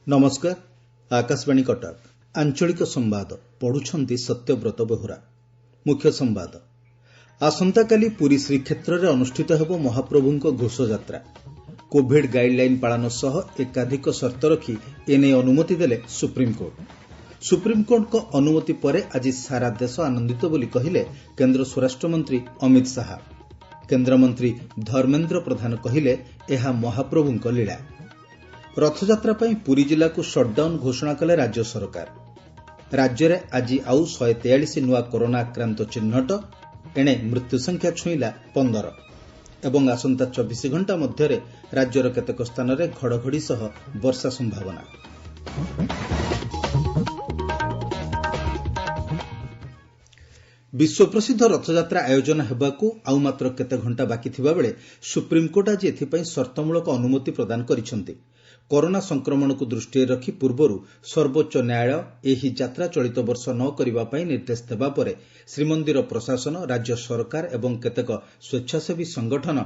ନମସ୍କାର, ଆକାଶବାଣୀ କଟକ। ଆଞ୍ଚଳିକ ସମ୍ବାଦ ପଢୁଛନ୍ତି ସତ୍ୟବ୍ରତ ବେହୁରା। ମୁଖ୍ୟ ସମ୍ବାଦ। ଆସନ୍ତାକାଲି ପୁରୀ ଶ୍ରୀକ୍ଷେତ୍ରରେ ଅନୁଷ୍ଠିତ ହେବ ମହାପ୍ରଭୁଙ୍କ ଘୋଷଯାତ୍ରା। କୋଭିଡ୍ ଗାଇଡ୍ଲାଇନ୍ ପାଳନ ସହ ଏକାଧିକ ସର୍ତ୍ତ ରଖି ଏନେଇ ଅନୁମତି ଦେଲେ ସୁପ୍ରିମକୋର୍ଟ। ସୁପ୍ରିମକୋର୍ଟଙ୍କ ଅନୁମତି ପରେ ଆଜି ସାରା ଦେଶ ଆନନ୍ଦିତ ବୋଲି କହିଲେ କେନ୍ଦ୍ର ସ୍ୱରାଷ୍ଟ୍ରମନ୍ତ୍ରୀ ଅମିତ ଶାହା। କେନ୍ଦ୍ରମନ୍ତ୍ରୀ ଧର୍ମେନ୍ଦ୍ର ପ୍ରଧାନ କହିଲେ, ଏହା ମହାପ୍ରଭୁଙ୍କ ଲୀଳା। ରଥଯାତ୍ରା ପାଇଁ ପୁରୀ ଜିଲ୍ଲାକୁ ସଟ୍ଡାଉନ୍ ଘୋଷଣା କଲେ ରାଜ୍ୟ ସରକାର। ରାଜ୍ୟରେ ଆଜି ଆଉ 143 ନୂଆ କରୋନା ଆକ୍ରାନ୍ତ ଚିହ୍ନଟ, ଏଣେ ମୃତ୍ୟୁସଂଖ୍ୟା ଛୁଇଁଲା 15। ଏବଂ ଆସନ୍ତା 24 ଘଣ୍ଟା ମଧ୍ୟରେ ରାଜ୍ୟର କେତେକ ସ୍ଥାନରେ ଘଡ଼ଘଡ଼ି ସହ ବର୍ଷା ସମ୍ଭାବନା। ବିଶ୍ୱପ୍ରସିଦ୍ଧ ରଥଯାତ୍ରା ଆୟୋଜନ ହେବାକୁ ଆଉ ମାତ୍ର କେତେ ଘଣ୍ଟା ବାକି ଥିବାବେଳେ ସୁପ୍ରିମକୋର୍ଟ ଆଜି ଏଥିପାଇଁ ସର୍ତ୍ତମୂଳକ ଅନୁମତି ପ୍ରଦାନ କରିଛନ୍ତି। କରୋନା ସଂକ୍ରମଣକୁ ଦୃଷ୍ଟିରେ ରଖି ପୂର୍ବରୁ ସର୍ବୋଚ୍ଚ ନ୍ୟାୟାଳୟ ଏହି ଯାତ୍ରା ଚଳିତ ବର୍ଷ ନ କରିବା ପାଇଁ ନିର୍ଦ୍ଦେଶ ଦେବା ପରେ ଶ୍ରୀମନ୍ଦିର ପ୍ରଶାସନ, ରାଜ୍ୟ ସରକାର ଏବଂ କେତେକ ସ୍ୱେଚ୍ଛାସେବୀ ସଂଗଠନ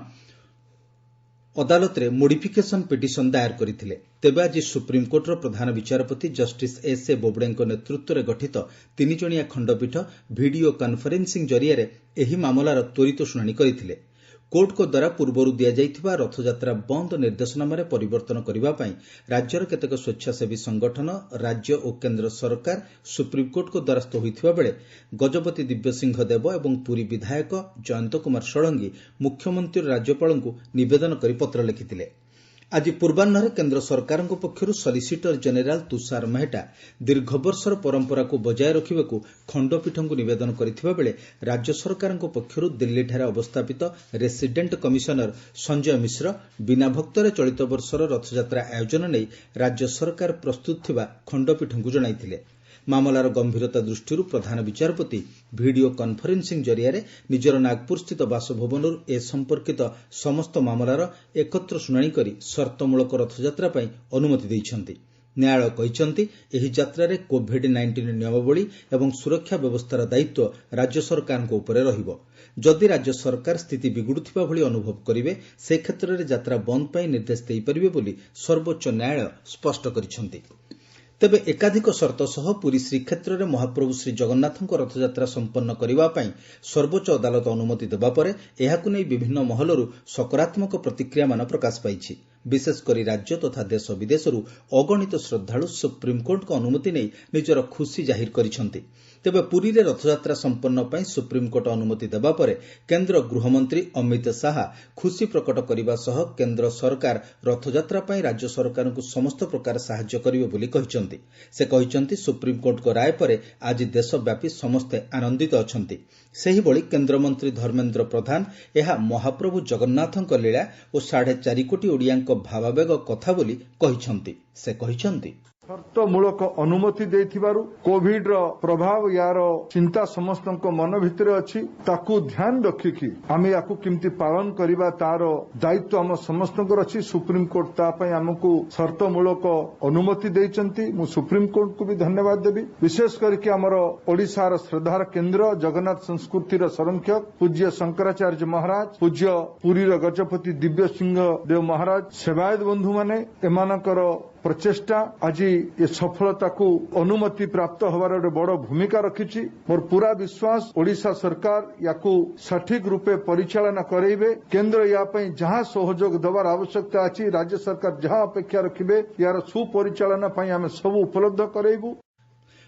ଅଦାଲତରେ ମୋଡିଫିକେସନ ପିଟିସନ ଦାଏର କରିଥିଲେ। ତେବେ ଆଜି ସୁପ୍ରିମକୋର୍ଟର ପ୍ରଧାନ ବିଚାରପତି ଜଷ୍ଟିସ୍ ଏସ୍ ଏ ବୋବଡେଙ୍କ ନେତୃତ୍ୱରେ ଗଠିତ ତିନିଜଣିଆ ଖଣ୍ଡପୀଠ ଭିଡିଓ କନ୍ଫରେନ୍ସିଂ ଜରିଆରେ ଏହି ମାମଲାର ତ୍ୱରିତ ଶୁଣାଣି କରିଥିଲେ। କୋର୍ଟଙ୍କ ଦ୍ୱାରା ପୂର୍ବରୁ ଦିଆଯାଇଥିବା ରଥଯାତ୍ରା ବନ୍ଦ ନିର୍ଦ୍ଦେଶନାମାରେ ପରିବର୍ତ୍ତନ କରିବା ପାଇଁ ରାଜ୍ୟର କେତେକ ସ୍ୱେଚ୍ଛାସେବୀ ସଂଗଠନ, ରାଜ୍ୟ ଓ କେନ୍ଦ୍ର ସରକାର ସୁପ୍ରିମକୋର୍ଟଙ୍କ ଦ୍ୱାରସ୍ଥ ହୋଇଥିବା ବେଳେ ଗଜପତି ଦିବ୍ୟସିଂହ ଦେବ ଏବଂ ପୁରୀ ବିଧାୟକ ଜୟନ୍ତ କୁମାର ଷଡ଼ଙ୍ଗୀ ମୁଖ୍ୟମନ୍ତ୍ରୀ ଓ ରାଜ୍ୟପାଳଙ୍କୁ ନିବେଦନ କରି ପତ୍ର ଲେଖିଥିଲେ। ଆଜି ପୂର୍ବାହ୍ନରେ କେନ୍ଦ୍ର ସରକାରଙ୍କ ପକ୍ଷରୁ ସଲିସିଟର ଜେନେରାଲ ତୁଷାର ମେହେଟା ଦୀର୍ଘବର୍ଷର ପରମ୍ପରାକୁ ବଜାୟ ରଖିବାକୁ ଖଣ୍ଡପୀଠଙ୍କୁ ନିବେଦନ କରିଥିବା ବେଳେ ରାଜ୍ୟ ସରକାରଙ୍କ ପକ୍ଷରୁ ଦିଲ୍ଲୀଠାରେ ଅବସ୍ଥାପିତ ରେସିଡେଣ୍ଟ କମିଶନର ସଞ୍ଜୟ ମିଶ୍ର ବିନା ଭକ୍ତରେ ଚଳିତ ବର୍ଷର ରଥଯାତ୍ରା ଆୟୋଜନ ନେଇ ରାଜ୍ୟ ସରକାର ପ୍ରସ୍ତୁତ ଥିବା ଖଣ୍ଡପୀଠଙ୍କୁ ଜଣାଇଥିଲେ। ମାମଲାର ଗମ୍ଭୀରତା ଦୃଷ୍ଟିରୁ ପ୍ରଧାନ ବିଚାରପତି ଭିଡିଓ କନ୍ଫରେନ୍ସିଂ ଜରିଆରେ ନିଜର ନାଗପୁରସ୍ଥିତ ବାସଭବନରୁ ଏ ସମ୍ପର୍କିତ ସମସ୍ତ ମାମଲାର ଏକତ୍ର ଶୁଣାଣି କରି ସର୍ତ୍ତମୂଳକ ରଥଯାତ୍ରା ପାଇଁ ଅନୁମତି ଦେଇଛନ୍ତି। ନ୍ୟାୟାଳୟ କହିଛନ୍ତି, ଏହି ଯାତ୍ରାରେ କୋଭିଡ୍ 19 ନିୟମାବଳୀ ଏବଂ ସୁରକ୍ଷା ବ୍ୟବସ୍ଥାର ଦାୟିତ୍ୱ ରାଜ୍ୟ ସରକାରଙ୍କ ଉପରେ ରହିବ। ଯଦି ରାଜ୍ୟ ସରକାର ସ୍ଥିତି ବିଗୁଡୁଥିବା ଭଳି ଅନୁଭବ କରିବେ, ସେ କ୍ଷେତ୍ରରେ ଯାତ୍ରା ବନ୍ଦ ପାଇଁ ନିର୍ଦ୍ଦେଶ ଦେଇପାରିବେ ବୋଲି ସର୍ବୋଚ୍ଚ ନ୍ୟାୟାଳୟ ସ୍ପଷ୍ଟ କରିଛନ୍ତି। ତେବେ ଏକାଧିକ ସର୍ତ୍ତ ସହ ପୁରୀ ଶ୍ରୀକ୍ଷେତ୍ରରେ ମହାପ୍ରଭୁ ଶ୍ରୀଜଗନ୍ନାଥଙ୍କ ରଥଯାତ୍ରା ସମ୍ପନ୍ନ କରିବା ପାଇଁ ସର୍ବୋଚ୍ଚ ଅଦାଲତ ଅନୁମତି ଦେବା ପରେ ଏହାକୁ ନେଇ ବିଭିନ୍ନ ମହଲରୁ ସକାରାତ୍ମକ ପ୍ରତିକ୍ରିୟାମାନ ପ୍ରକାଶ ପାଇଛି। ବିଶେଷ କରି ରାଜ୍ୟ ତଥା ଦେଶ ବିଦେଶରୁ ଅଗଣିତ ଶ୍ରଦ୍ଧାଳୁ ସୁପ୍ରିମକୋର୍ଟଙ୍କ ଅନୁମତି ନେଇ ନିଜର ଖୁସି ଜାହିର କରିଛନ୍ତି। ତେବେ ପୁରୀରେ ରଥଯାତ୍ରା ସମ୍ପନ୍ନ ପାଇଁ ସୁପ୍ରିମକୋର୍ଟ ଅନୁମତି ଦେବା ପରେ କେନ୍ଦ୍ର ଗୃହମନ୍ତ୍ରୀ ଅମିତ ଶାହା ଖୁସି ପ୍ରକଟ କରିବା ସହ କେନ୍ଦ୍ର ସରକାର ରଥଯାତ୍ରା ପାଇଁ ରାଜ୍ୟ ସରକାରଙ୍କୁ ସମସ୍ତ ପ୍ରକାର ସାହାଯ୍ୟ କରିବେ ବୋଲି କହିଛନ୍ତି। ସେ କହିଛନ୍ତି, ସୁପ୍ରିମକୋର୍ଟଙ୍କ ରାୟ ପରେ ଆଜି ଦେଶବ୍ୟାପୀ ସମସ୍ତେ ଆନନ୍ଦିତ ଅଛନ୍ତି। ସେହିଭଳି କେନ୍ଦ୍ରମନ୍ତ୍ରୀ ଧର୍ମେନ୍ଦ୍ର ପ୍ରଧାନ ଏହା ମହାପ୍ରଭୁ ଜଗନ୍ନାଥଙ୍କ ଲୀଳା ଓ 4.5 କୋଟି ଓଡ଼ିଆଙ୍କ ଭାବାବେଗ କଥା ବୋଲି କହିଛନ୍ତି। ସେ କହିଛନ୍ତି, ସର୍ତ୍ତମୂଳକ ଅନୁମତି ଦେଇଥିବାରୁ କୋଭିଡର ପ୍ରଭାବ, ୟାର ଚିନ୍ତା ସମସ୍ତଙ୍କ ମନ ଭିତରେ ଅଛି। ତାକୁ ଧ୍ୟାନ ରଖିକି ଆମେ ୟାକୁ କେମିତି ପାଳନ କରିବା ତାର ଦାୟିତ୍ୱ ଆମ ସମସ୍ତଙ୍କର ଅଛି। ସୁପ୍ରିମକୋର୍ଟ ତା ପାଇଁ ଆମକୁ ସର୍ତ୍ତମୂଳକ ଅନୁମତି ଦେଇଛନ୍ତି। ମୁଁ ସୁପ୍ରିମକୋର୍ଟକୁ ବି ଧନ୍ୟବାଦ ଦେବି। ବିଶେଷ କରିକି ଆମର ଓଡ଼ିଶାର ଶ୍ରଦ୍ଧାର କେନ୍ଦ୍ର, ଜଗନ୍ନାଥ ସଂସ୍କୃତିର ସଂରକ୍ଷକ ପୂଜ୍ୟ ଶଙ୍କରାଚାର୍ଯ୍ୟ ମହାରାଜ, ପୂଜ୍ୟ ପୁରୀର ଗଜପତି ଦିବ୍ୟସିଂହ ଦେବ ମହାରାଜ, ସେବାୟତ ବନ୍ଧୁମାନେ, ଏମାନଙ୍କର ପ୍ରଚେଷ୍ଟା ଆଜି ଏ ସଫଳତାକୁ ଅନୁମତି ପ୍ରାପ୍ତ ହେବାର ଗୋଟେ ବଡ଼ ଭୂମିକା ରଖିଛି। ମୋର ପୁରା ବିଶ୍ୱାସ ଓଡ଼ିଶା ସରକାର ୟାକୁ ସଠିକ ରୂପେ ପରିଚାଳନା କରାଇବେ। କେନ୍ଦ୍ର ୟା ପାଇଁ ଯାହା ସହଯୋଗ ଦେବାର ଆବଶ୍ୟକତା ଅଛି, ରାଜ୍ୟ ସରକାର ଯାହା ଅପେକ୍ଷା ରଖିବେ, ୟାର ସୁପରିଚାଳନା ପାଇଁ ଆମେ ସବୁ ଉପଲବ୍ଧ କରାଇବୁ।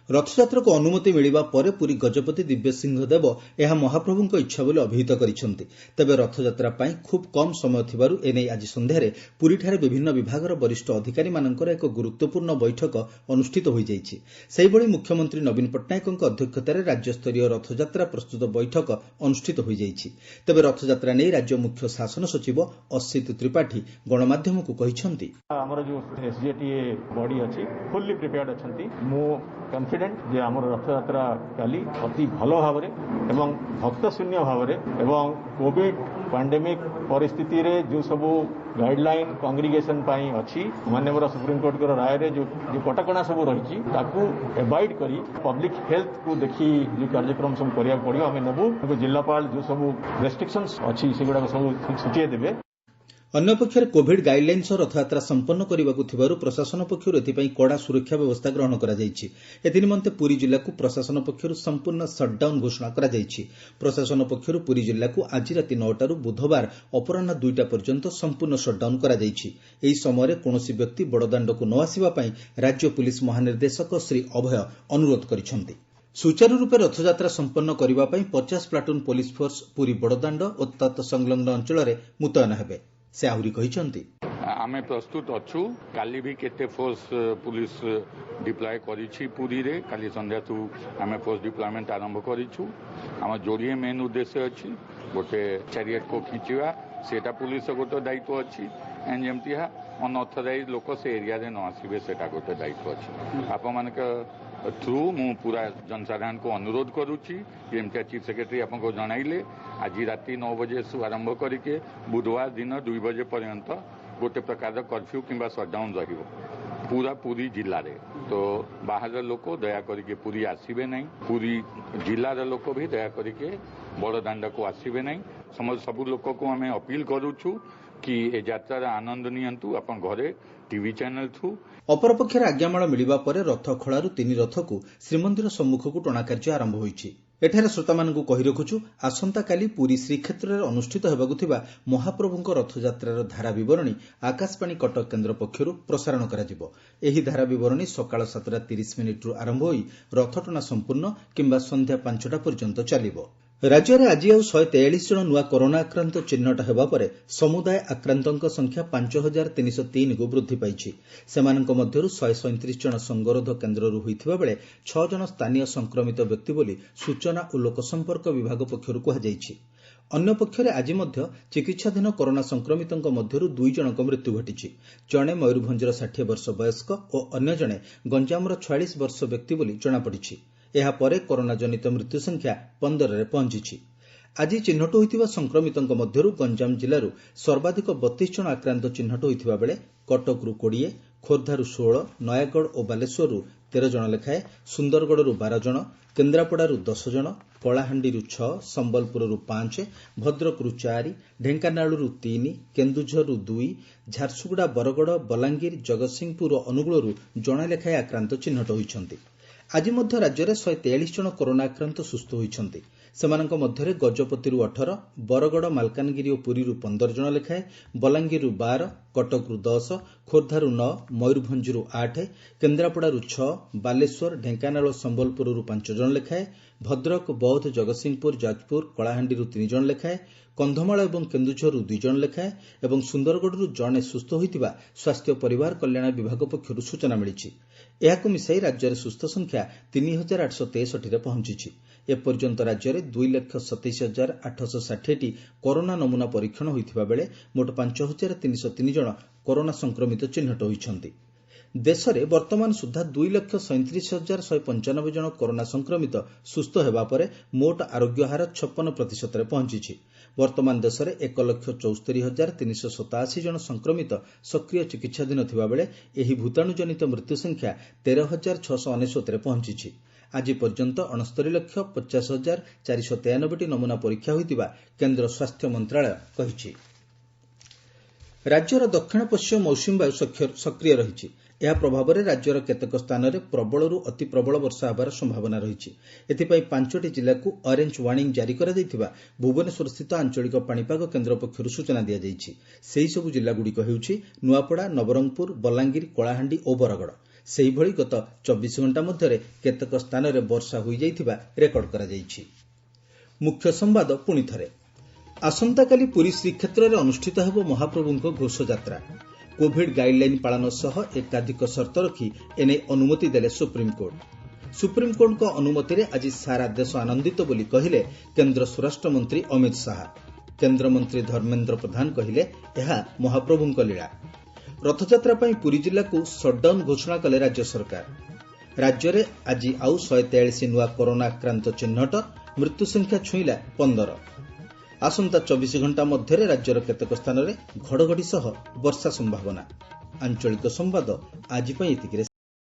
ରଥଯାତ୍ରାକୁ ଅନୁମତି ମିଳିବା ପରେ ପୁରୀ ଗଜପତି ଦିବ୍ୟସିଂହ ଦେବ ଏହା ମହାପ୍ରଭୁଙ୍କ ଇଚ୍ଛା ବୋଲି ଅଭିହିତ କରିଛନ୍ତି। ତେବେ ରଥଯାତ୍ରା ପାଇଁ ଖୁବ୍ କମ୍ ସମୟ ଥିବାରୁ ଏନେଇ ଆଜି ସନ୍ଧ୍ୟାରେ ପୁରୀଠାରେ ବିଭିନ୍ନ ବିଭାଗର ବରିଷ୍ଠ ଅଧିକାରୀମାନଙ୍କର ଏକ ଗୁରୁତ୍ୱପୂର୍ଣ୍ଣ ବୈଠକ ଅନୁଷ୍ଠିତ ହୋଇଯାଇଛି। ସେହିଭଳି ମୁଖ୍ୟମନ୍ତ୍ରୀ ନବୀନ ପଟ୍ଟନାୟକଙ୍କ ଅଧ୍ୟକ୍ଷତାରେ ରାଜ୍ୟସ୍ତରୀୟ ରଥଯାତ୍ରା ପ୍ରସ୍ତୁତ ବୈଠକ ଅନୁଷ୍ଠିତ ହୋଇଯାଇଛି। ତେବେ ରଥଯାତ୍ରା ନେଇ ରାଜ୍ୟ ମୁଖ୍ୟ ଶାସନ ସଚିବ ଅସିତ ତ୍ରିପାଠୀ ଗଣମାଧ୍ୟମକୁ କହିଛନ୍ତି, ଆମର ଯୋଉ ଏସଜେଟିଏ ବଡି ଅଛି ଫୁଲ୍ଲି ପ୍ରିପେୟାର୍ଡ ଅଛନ୍ତି। ମୁଁ କନଫିଡେଣ୍ଟ ଯେ ଆମର ରଥଯାତ୍ରା କାଲି ଅତି ଭଲ ଭାବରେ ଏବଂ ଭକ୍ତ ଶୂନ୍ୟ ଭାବରେ ଏବଂ କୋଭିଡ ପାଣ୍ଡେମିକ ପରିସ୍ଥିତିରେ ଯେଉଁ ସବୁ ଗାଇଡଲାଇନ କଂଗ୍ରିଗେସନ ପାଇଁ ଅଛି, ମାନ୍ୟବର ସୁପ୍ରିମକୋର୍ଟଙ୍କର ରାୟରେ ଯେଉଁ କଟକଣା ସବୁ ରହିଛି ତାକୁ ଏବାଇଡ୍ କରି ପବ୍ଲିକ ହେଲ୍ଥକୁ ଦେଖି ଯେଉଁ କାର୍ଯ୍ୟକ୍ରମ ସବୁ କରିବାକୁ ପଡ଼ିବ ଆମେ ନେବୁ। ଜିଲ୍ଲାପାଳ ଯେଉଁ ସବୁ ରେଷ୍ଟ୍ରିକ୍ସନ୍ସ ଅଛି ସେଗୁଡ଼ାକ ସବୁ ସୂଚେଇ ଦେବେ। ଅନ୍ୟପକ୍ଷରେ କୋଭିଡ୍ ଗାଇଡ୍ଲାଇନ୍ ସହ ରଥଯାତ୍ରା ସମ୍ପନ୍ନ କରିବାକୁ ଥିବାରୁ ପ୍ରଶାସନ ପକ୍ଷରୁ ଏଥିପାଇଁ କଡ଼ା ସୁରକ୍ଷା ବ୍ୟବସ୍ଥା ଗ୍ରହଣ କରାଯାଇଛି। ଏଥିନିମନ୍ତେ ପୁରୀ ଜିଲ୍ଲାକୁ ପ୍ରଶାସନ ପକ୍ଷରୁ ସମ୍ପୂର୍ଣ୍ଣ ସଟ୍ଡାଉନ୍ ଘୋଷଣା କରାଯାଇଛି। ପ୍ରଶାସନ ପକ୍ଷରୁ ପୁରୀ ଜିଲ୍ଲାକୁ ଆଜି ରାତି 9ଟାରୁ ବୁଧବାର ଅପରାହ୍ନ 2ଟା ପର୍ଯ୍ୟନ୍ତ ସମ୍ପୂର୍ଣ୍ଣ ସଟ୍ଡାଉନ୍ କରାଯାଇଛି। ଏହି ସମୟରେ କୌଣସି ବ୍ୟକ୍ତି ବଡ଼ଦାଣ୍ଡକୁ ନ ଆସିବା ପାଇଁ ରାଜ୍ୟ ପୁଲିସ୍ ମହାନିର୍ଦ୍ଦେଶକ ଶ୍ରୀ ଅଭୟ ଅନୁରୋଧ କରିଛନ୍ତି। ସୁଚାରୁରୂପେ ରଥଯାତ୍ରା ସମ୍ପନ୍ନ କରିବା ପାଇଁ 50 platoon police force Puri Badadanda ଓ ତତ୍ସଂଲଗ୍ନ ଅଞ୍ଚଳରେ ମୁତୟନ ହେବେ। ସେ ଆହୁରି କହିଛନ୍ତି, ଆମେ ପ୍ରସ୍ତୁତ ଅଛୁ। କାଲି ବି କେତେ ଫୋର୍ସ ପୁଲିସ ଡିପ୍ଲୟ କରିଛି ପୁରୀରେ। କାଲି ସନ୍ଧ୍ୟାଠୁ ଆମେ ଫୋର୍ସ ଡିପ୍ଲୟମେଣ୍ଟ ଆରମ୍ଭ କରିଛୁ। ଆମ ଯୋଡ଼ିଏ ମେନ୍ ଉଦ୍ଦେଶ୍ୟ ଅଛି। ଗୋଟେ ଚାରିଆଟକୁ ଖିଞ୍ଚିବା, ସେଇଟା ପୁଲିସର ଗୋଟେ ଦାୟିତ୍ୱ ଅଛି। ଆଣ୍ଡ ଯେମିତି ଅନଅଥରାଇଜ ଲୋକ ସେ ଏରିଆରେ ନ ଆସିବେ, ସେଇଟା ଗୋଟେ ଦାୟିତ୍ୱ ଅଛି। ଆପଣମାନଙ୍କ ଥ୍ରୁ ମୁଁ ପୁରା ଜନସାଧାରଣଙ୍କୁ ଅନୁରୋଧ କରୁଛି, ଯେମିତିଆ ଚିଫ୍ ସେକ୍ରେଟାରୀ ଆପଣଙ୍କୁ ଜଣାଇଲେ, ଆଜି ରାତି 9 ବଜେ ଆରମ୍ଭ କରିକି ବୁଧବାର ଦିନ 2 ବଜେ ପର୍ଯ୍ୟନ୍ତ ଗୋଟେ ପ୍ରକାରର କର୍ଫ୍ୟୁ କିମ୍ବା ସଟ୍ଡାଉନ୍ ରହିବ ପୁରା ପୁରୀ ଜିଲ୍ଲାରେ। ତ ବାହାର ଲୋକ ଦୟା କରିକି ପୁରୀ ଆସିବେ ନାହିଁ। ପୁରୀ ଜିଲ୍ଲାର ଲୋକ ବି ଦୟା କରିକି ବଡ଼ ଦାଣ୍ଡକୁ ଆସିବେ ନାହିଁ। ସମସ୍ତ ସବୁ ଲୋକକୁ ଆମେ ଅପିଲ କରୁଛୁ କି ଏ ଯାତ୍ରାର ଆନନ୍ଦ ନିଅନ୍ତୁ ଆପଣ ଘରେ ଟିଭି ଚ୍ୟାନେଲ ଥ୍ରୁ। ଅପରପକ୍ଷରେ ଆଜ୍ଞାମାଳ ମିଳିବା ପରେ ରଥ ଖଳାରୁ ତିନି ରଥକୁ ଶ୍ରୀମନ୍ଦିର ସମ୍ମୁଖକୁ ଟଣା କାର୍ଯ୍ୟ ଆରମ୍ଭ ହୋଇଛି। ଏଠାରେ ଶ୍ରୋତାମାନଙ୍କୁ କହି ରଖୁଛୁ, ଆସନ୍ତାକାଲି ପୁରୀ ଶ୍ରୀକ୍ଷେତ୍ରରେ ଅନୁଷ୍ଠିତ ହେବାକୁ ଥିବା ମହାପ୍ରଭୁଙ୍କ ରଥଯାତ୍ରାର ଧାରା ବିବରଣୀ ଆକାଶବାଣୀ କଟକ କେନ୍ଦ୍ର ପକ୍ଷରୁ ପ୍ରସାରଣ କରାଯିବ। ଏହି ଧାରା ବିବରଣୀ ସକାଳ 7ଟା 30 ମିନିଟ୍ରୁ ଆରମ୍ଭ ହୋଇ ରଥଟଣା ସମ୍ପୂର୍ଣ୍ଣ କିମ୍ବା ସନ୍ଧ୍ୟା 5ଟା ପର୍ଯ୍ୟନ୍ତ ଚାଲିବ। ରାଜ୍ୟରେ ଆଜି ଆଉ 143 ଜଣ ନୂଆ କରୋନା ଆକ୍ରାନ୍ତ ଚିହ୍ନଟ ହେବା ପରେ ସମୁଦାୟ ଆକ୍ରାନ୍ତଙ୍କ ସଂଖ୍ୟା 5303କୁ ବୃଦ୍ଧି ପାଇଛି। ସେମାନଙ୍କ ମଧ୍ୟରୁ 137 ଜଣ ସଙ୍ଗରୋଧ କେନ୍ଦ୍ରରୁ ହୋଇଥିବା ବେଳେ 6 ଜଣ ସ୍ଥାନୀୟ ସଂକ୍ରମିତ ବ୍ୟକ୍ତି ବୋଲି ସୂଚନା ଓ ଲୋକସମ୍ପର୍କ ବିଭାଗ ପକ୍ଷରୁ କୁହାଯାଇଛି। ଅନ୍ୟପକ୍ଷରେ ଆଜି ମଧ୍ୟ ଚିକିତ୍ସାଧୀନ କରୋନା ସଂକ୍ରମିତଙ୍କ ମଧ୍ୟରୁ 2 ଜଣଙ୍କ ମୃତ୍ୟୁ ଘଟିଛି। ଜଣେ ମୟୂରଭଞ୍ଜର 60 ବର୍ଷ ବୟସ୍କ ଓ ଅନ୍ୟ ଜଣେ ଗଞ୍ଜାମର 46 ବର୍ଷ ବ୍ୟକ୍ତି ବୋଲି ଜଣାପଡ଼ିଛି। ଏହାପରେ କରୋନା ଜନିତ ମୃତ୍ୟୁ ସଂଖ୍ୟା 15ରେ ପହଞ୍ଚିଛି। ଆଜି ଚିହ୍ନଟ ହୋଇଥିବା ସଂକ୍ରମିତଙ୍କ ମଧ୍ୟରୁ ଗଞ୍ଜାମ ଜିଲ୍ଲାରୁ ସର୍ବାଧିକ 32 ଜଣ ଆକ୍ରାନ୍ତ ଚିହ୍ନଟ ହୋଇଥିବା ବେଳେ କଟକରୁ 20, ଖୋର୍ଦ୍ଧାରୁ 16, ନୟାଗଡ଼ ଓ ବାଲେଶ୍ୱରରୁ 13 ଜଣ ଲେଖାଏଁ, ସୁନ୍ଦରଗଡ଼ରୁ 12 ଜଣ, କେନ୍ଦ୍ରାପଡ଼ାରୁ 10 ଜଣ, କଳାହାଣ୍ଡିରୁ 6, ସମ୍ବଲପୁରରୁ 5, ଭଦ୍ରକରୁ 4, ଢେଙ୍କାନାଳରୁ 3, କେନ୍ଦୁଝରରୁ 2, ଝାରସୁଗୁଡ଼ା, ବରଗଡ଼, ବଲାଙ୍ଗୀର, ଜଗତସିଂହପୁର ଓ ଅନୁଗୁଳରୁ ଜଣେ ଲେଖାଏଁ ଆକ୍ରାନ୍ତ ଚିହ୍ନଟ ହୋଇଛନ୍ତି। ଆଜି ମଧ୍ୟ ରାଜ୍ୟରେ 143 ଜଣ କରୋନା ଆକ୍ରାନ୍ତ ସୁସ୍ଥ ହୋଇଛନ୍ତି। ସେମାନଙ୍କ ମଧ୍ୟରେ ଗଜପତିରୁ 18, ବରଗଡ଼, ମାଲକାନଗିରି ଓ ପୁରୀରୁ 15 ଜଣ ଲେଖାଏଁ, ବଲାଙ୍ଗୀରରୁ 12, କଟକରୁ 10, ଖୋର୍ଦ୍ଧାରୁ 9, ମୟୂରଭଞ୍ଜରୁ 8, କେନ୍ଦ୍ରାପଡ଼ାରୁ 6, ବାଲେଶ୍ୱର, ଢେଙ୍କାନାଳ ଓ ସମ୍ବଲପୁରରୁ 5 ଜଣ ଲେଖାଏଁ, ଭଦ୍ରକ, ବୌଦ୍ଧ, ଜଗତସିଂହପୁର, ଯାଜପୁର, କଳାହାଣ୍ଡିରୁ 3 ଜଣ ଲେଖାଏଁ, କନ୍ଧମାଳ ଏବଂ କେନ୍ଦୁଝରରୁ 2 ଜଣ ଲେଖାଏଁ ଏବଂ ସୁନ୍ଦରଗଡ଼ରୁ ଜଣେ ସୁସ୍ଥ ହୋଇଥିବା ସ୍ୱାସ୍ଥ୍ୟ ପରିବାର କଲ୍ୟାଣ ବିଭାଗ ପକ୍ଷରୁ ସୂଚନା ମିଳିଛି। ଏହାକୁ ମିଶାଇ ରାଜ୍ୟରେ ସୁସ୍ଥ ସଂଖ୍ୟା 3863ରେ ପହଞ୍ଚିଛି। ଏପର୍ଯ୍ୟନ୍ତ ରାଜ୍ୟରେ 2,27,860ଟି କରୋନା ନମୁନା ପରୀକ୍ଷଣ ହୋଇଥିବା ବେଳେ ମୋଟ 5303 ଜଣ କରୋନା ସଂକ୍ରମିତ ଚିହ୍ନଟ ହୋଇଛନ୍ତି। ଦେଶରେ ବର୍ତ୍ତମାନ ସୁଦ୍ଧା 2,37,195 ଜଣ କରୋନା ସଂକ୍ରମିତ ସୁସ୍ଥ ହେବା ପରେ ମୋଟ ଆରୋଗ୍ୟ ହାର 56 ପ୍ରତିଶତରେ ପହଞ୍ଚିଛି। ବର୍ତ୍ତମାନ ଦେଶରେ 1,74,387 ଜଣ ସଂକ୍ରମିତ ସକ୍ରିୟ ଚିକିତ୍ସାଧୀନ ଥିବାବେଳେ ଏହି ଭୂତାଣୁଜନିତ ମୃତ୍ୟୁ ସଂଖ୍ୟା 13,699ରେ ପହଞ୍ଚିଛି। ଆଜି ପର୍ଯ୍ୟନ୍ତ 69,50,493ଟି ନମୁନା ପରୀକ୍ଷା ହୋଇଥିବା କେନ୍ଦ୍ର ସ୍ୱାସ୍ଥ୍ୟ ମନ୍ତ୍ରଣାଳୟ କହିଛି। ରାଜ୍ୟର ଦକ୍ଷିଣ ପଶ୍ଚିମ ମୌସୁମୀ ବାୟୁ ସକ୍ରିୟ ରହିଛି। ଏହା ପ୍ରଭାବରେ ରାଜ୍ୟର କେତେକ ସ୍ଥାନରେ ପ୍ରବଳରୁ ଅତି ପ୍ରବଳ ବର୍ଷା ହେବାର ସମ୍ଭାବନା ରହିଛି। ଏଥିପାଇଁ 5ଟି ଜିଲ୍ଲାକୁ ଅରେଞ୍ଜ ୱାର୍ଣ୍ଣିଂ ଜାରି କରାଯାଇଥିବା ଭୁବନେଶ୍ୱରସ୍ଥିତ ଆଞ୍ଚଳିକ ପାଣିପାଗ କେନ୍ଦ୍ର ପକ୍ଷରୁ ସୂଚନା ଦିଆଯାଇଛି। ସେହିସବୁ ଜିଲ୍ଲାଗୁଡ଼ିକ ହେଉଛି ନୂଆପଡ଼ା, ନବରଙ୍ଗପୁର, ବଲାଙ୍ଗୀର, କଳାହାଣ୍ଡି ଓ ବରଗଡ଼। ସେହିଭଳି ଗତ 24 ଘଣ୍ଟା ମଧ୍ୟରେ କେତେକ ସ୍ଥାନରେ ବର୍ଷା ହୋଇଯାଇଥିବା ରେକର୍ଡ କରାଯାଇଛି। ମୁଖ୍ୟ ସମ୍ବାଦ ପୁଣିଥରେ। ଆସନ୍ତାକାଲି ପୁରୀ ଶ୍ରୀକ୍ଷେତ୍ରରେ ଅନୁଷ୍ଠିତ ହେବ ମହାପ୍ରଭୁଙ୍କ ଘୋଷଯାତ୍ରା। କୋଭିଡ୍ ଗାଇଡ୍ଲାଇନ୍ ପାଳନ ସହ ଏକାଧିକ ସର୍ତ୍ତ ରଖି ଏନେଇ ଅନୁମତି ଦେଲେ ସୁପ୍ରିମକୋର୍ଟ। ସୁପ୍ରିମକୋର୍ଟଙ୍କ ଅନୁମତିରେ ଆଜି ସାରା ଦେଶ ଆନନ୍ଦିତ ବୋଲି କହିଲେ କେନ୍ଦ୍ର ସ୍ୱରାଷ୍ଟ୍ରମନ୍ତ୍ରୀ ଅମିତ ଶାହା। କେନ୍ଦ୍ରମନ୍ତ୍ରୀ ଧର୍ମେନ୍ଦ୍ର ପ୍ରଧାନ କହିଲେ ଏହା ମହାପ୍ରଭୁଙ୍କ ଲୀଳା। ରଥଯାତ୍ରା ପାଇଁ ପୁରୀ ଜିଲ୍ଲାକୁ ସଟ୍ଡାଉନ୍ ଘୋଷଣା କଲେ ରାଜ୍ୟ ସରକାର। ରାଜ୍ୟରେ ଆଜି ଆଉ 143 ନୂଆ କରୋନା ଆକ୍ରାନ୍ତ ଚିହ୍ନଟ, ମୃତ୍ୟୁ ସଂଖ୍ୟା ଛୁଇଁଲା 15। ଆସନ୍ତା 24 ଘଣ୍ଟା ମଧ୍ୟରେ ରାଜ୍ୟର କେତେକ ସ୍ଥାନରେ ଘଡ଼ଘଡ଼ି ସହ ବର୍ଷା ସମ୍ଭାବନା। ଆଞ୍ଚଳିକ ସମ୍ବାଦ ଆଜି ପାଇଁ ଏତିକିରେ।